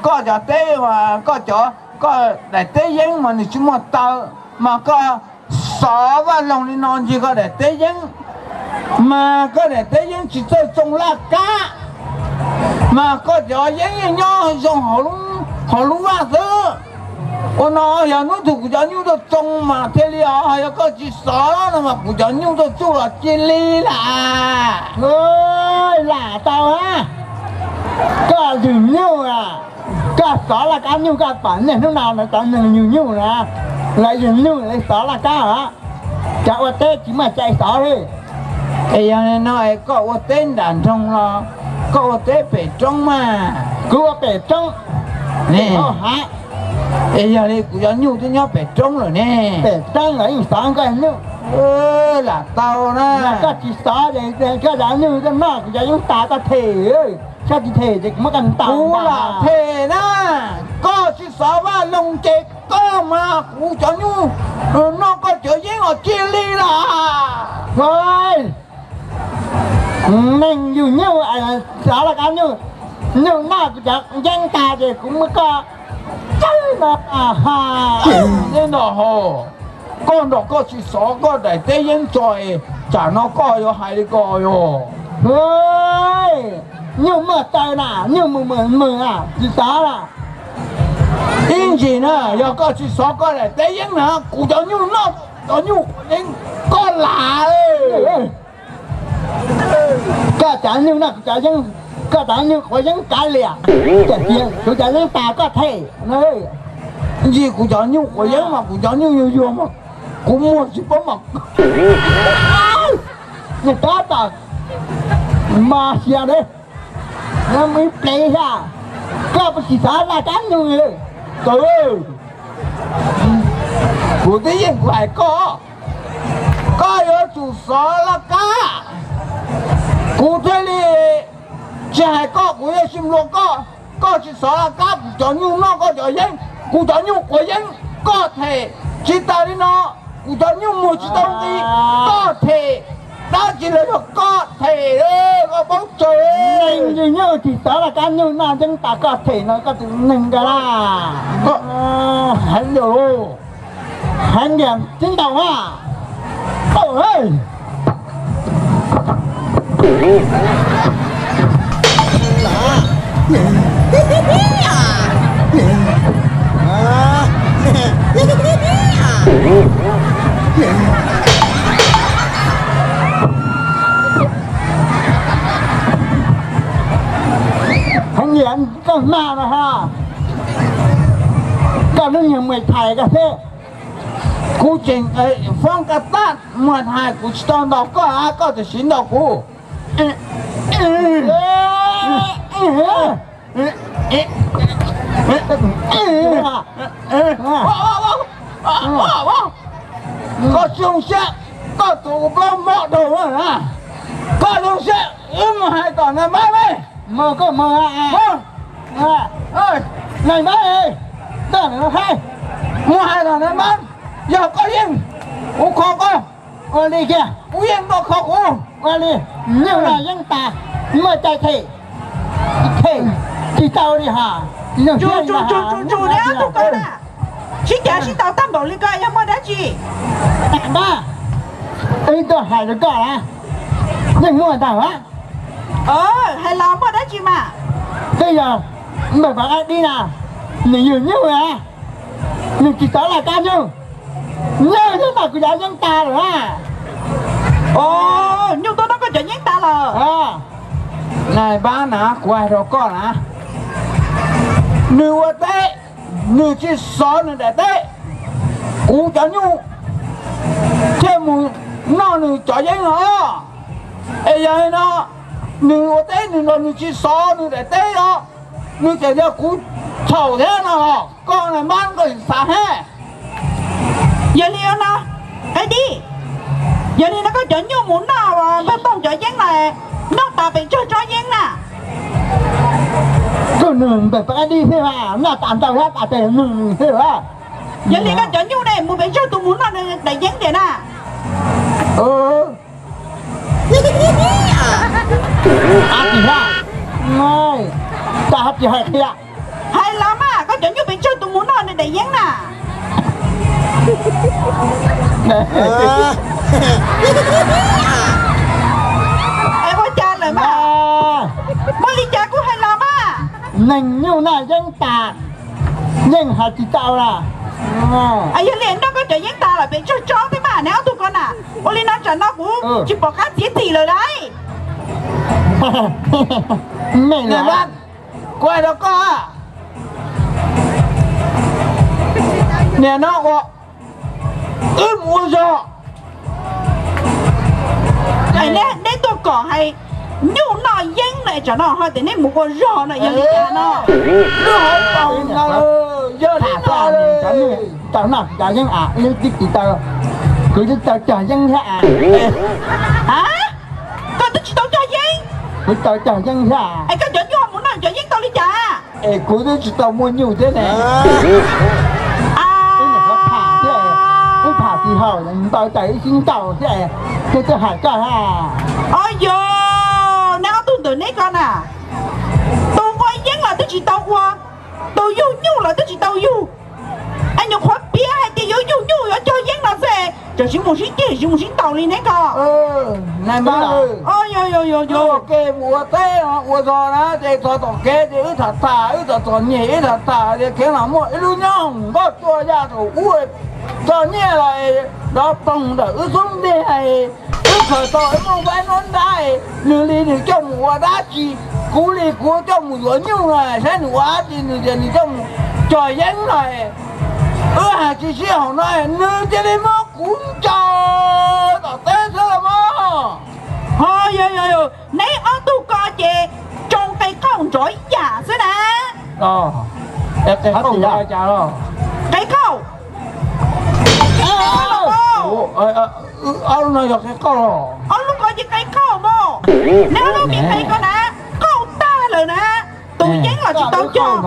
Koj cov teb, koj cov, koj daim teb yeeb mas nws tsis muaj taw, mas koj xov vaj loog li no ncig koj daim teb yeeb, mas koj daim teb yeeb tsis txawj tsoo laj kab, mas koj cov yeeb yeej nyob zoo hauv lub vaj xwb. Ua no yog hnub twg kuv cov nyuj tuaj tsoo mas thiaj li os, yog koj tsis xov no mas kuv cov nyuj tuaj tsuj los cia li lawm. Lam tau a, koj yug nyuj a, koj xov laj kab nyuj koj pom niaj hnub no lawv cov neeg yug nyuj na, lawv yug nyuj lawv xov laj kab os, cov ua teb tsis muaj cai xov li. Es yog li no es koj ua teb nram nroog los koj ua teb pem roob mas? Kuv ua pem roob. Hav. Es yog li kuv cov nyuj twb nyob pem roob lawm ne. Pem roob los yeej xov koj nyuj. Lam tau na. Koj tsis xov ces koj cov nyuj koj noj kuv cov yeeb tas koj them. Koj tsis them ces kuv muab koj ntaus. Kuv lam them na, koj tsis xov vaj loog ces koj mas kuv cov nyuj noj koj cov yeeb los cia li lawm. Neeg yug nyuj, xov laj kab nyuj, nyuj noj kuv cov yeeb tas ces kuv muab koj txawb no. Li no ho, koj nrog koj tsis xov koj daim teb yeeb tso es tsam no koj yuav hais li ko yog? Nyuj muaj taw na, nyuj mus mus mus na, tsis xov na. Ib ntsis na, yog koj tsis xov koj daim teb yeeb na, kuv cov nyuj noj, cov nyuj quav yeeb, koj lam. Koj cov nyuj noj kuv cov yeeb, koj cov nyuj quav yeeb kav liam, kuv cov yeeb tas koj them. Ib ntsis kuv cov nyuj quav yeeb mas kuv cov nyuj yuag yuag mas kuv muag tsis paub mas. Tab tom mas xia de, ib plev thiab, koj puas tsis xov laj kab nyuj? Kuv twb yeej kuv hais koj, koj yuav tsum xov laj kab, kuv thiaj li tsis hais koj, kuv yeej tsis nplua koj. Koj tsis xov laj kab, kuv cov nyuj noj koj cov yeeb, kuv cov nyuj quav yeeb koj them. Tsis tas li no, kuv cov nyuj mus tsis tau nti, koj them. Dab tsi los yog koj them, koj paub tsawg. Nyuj tsis xov laj kab, nyuj noj yeeb tas koj them no koj tus neeg nka laj. Heev yam, heev yam tib ntaus a. Heev yam koj hma no ha. Koj lub nyuag Muay Thai koj xwb. Kuv tseem foob kaj tag Muay Thai, kuv tsis tau ntaus koj, koj tseem siv ntaus kuv. Koj zoo siab, koj tus ua plaub mob dhau na. Koj zoo siab, wb mus hais tom nais npab me. Mus koj mus. Nais npab, mus hais tom nais npab, yog koj yeej, kuv kho koj. Ua li kiag, kuv yeej koj kho kuv. Ua li, nyuj no yeej tas, muaj cai them, them tsis tau li hos. Tsuas tsuas tsuas tsuas tsuas li ob tug ko na, sib cav sib taus tag npaum li ko yog muaj dab tsi? Nais npab, wb tuaj hais rau koj na, yeej muaj ntag a. Hais los muaj dab tsi mas? Twb yog npawg Pov Ab Dib na, nws yug nyuj na, nws tsis xov laj kab nyuj, nyuj twb noj kuv cov yeeb tas lawm na. Nyuj twb noj koj cov yeeb tas lawm. Nais npab na, kuv hais rau koj na, nws ua teb, nws tsis xov nws daim teb, kuv cov nyuj thiaj mus noj nws cov yeeb os. Es yog li no, nws ua teb nws los nws tsis xov nws daim teb os, nws tseem yog kuv txhaum thiab no los koj nais npab koj xav hab. Yog li no, Ab Dib, yog li no koj cov nyuj mus noj npawg Tooj cov yeeb na, noj tas pes tsawg tsob yeeb na? Kuj nws npawg Pov Ab Dib xwb, noj tas ntau thiab tas tes nws xwb. Yog li koj cov nyuj ne mus pes tsawg tus mus noj nws daim yeeb tiag na? Ab tsis hais, tas hab tsis hais qhia. Hais los mas, koj cov nyuj pes tsawg tus mus noj nws daim yeeb na? Es ua cas lawm mas? Muaj li cas kuj hais los mas. Neeg nyuj noj yeeb tas, yeej hais tsis tau na. Yog li noj koj cov yeeb tas lawm pes tsawg tsob thiab mas neb ob tug ko na? Ua li no tsam no kuv tsis pom qab txiav txim lawm lauj. Kuv hais rau koj, nim no ua, wb mus ua zog. Neb tuaj kom hais nyuj noj yeeb na, tsam no ho tias neb mus ua zog no yog li cas no? Lub hauv paus no yog li no, cov yeeb a, wb twb tsis tau, kuv twb tau cog yeeb thiab a. Koj twb tsis tau cog yeeb? Kuv tau cog yeeb thiab. Es koj cov nyuj mus noj cov yeeb tau li cas? Es kuv twb tsis tau muaj nyuj thiab ne. Wb tham thiab, wb tham tsis haum, ntau cas wb sib ntaus thiab, twb twb hais koj thiab. Os yog, neb ob tug ntawm neb ko na, tus ua yeeb los twb tsis tau ua, tus yug nyuj los twb tsis tau yug. Es nyuam qhuav piav hais tias yuav yug nyuj yuav cog yeeb no xwb, tseem sib mus sib ceg sib mus sib ntaus li neb ko. Os yog, yog, yog, yog. Ua teb ua zog na ces txog tom kev ces wb tham tham, wb txom txom nyem wb tham tham tias kev no muaj ib lub nyoog nkoj tuaj yaj thaum ub, txog nyiaj los dov ploog ntawm wb xub ntiag, wb khaws tau ib muaj vaib nruab nrab, nws li nws coj mus ua dab tsi, kuv li kuv coj mus yuav nyuj no, saib nws ua dab tsi, nws tias nws coj mus cog yeeb no. Wb hais tsis sib haum no, nws cia li muab kuv ncaws tom teb xwb los mas. Ho yog, yog, yog, neb ob tug ko ces tsoo qe qauj nrov yam xwb na. Qe qauj, qe qauj. Ob lub no yog qe qauj, ob lub ko ces qe qauj mas. Neb ob lub me qe ko na, qauj tag lawm na. Tus yeeb los tsis tau cog,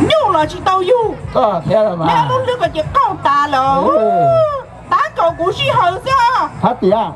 nyuj los tsis tau yug, neb ob lub lwb ko ces qauj tas lawm. Tab kaum kuv sij hawm xwb os. Hab tias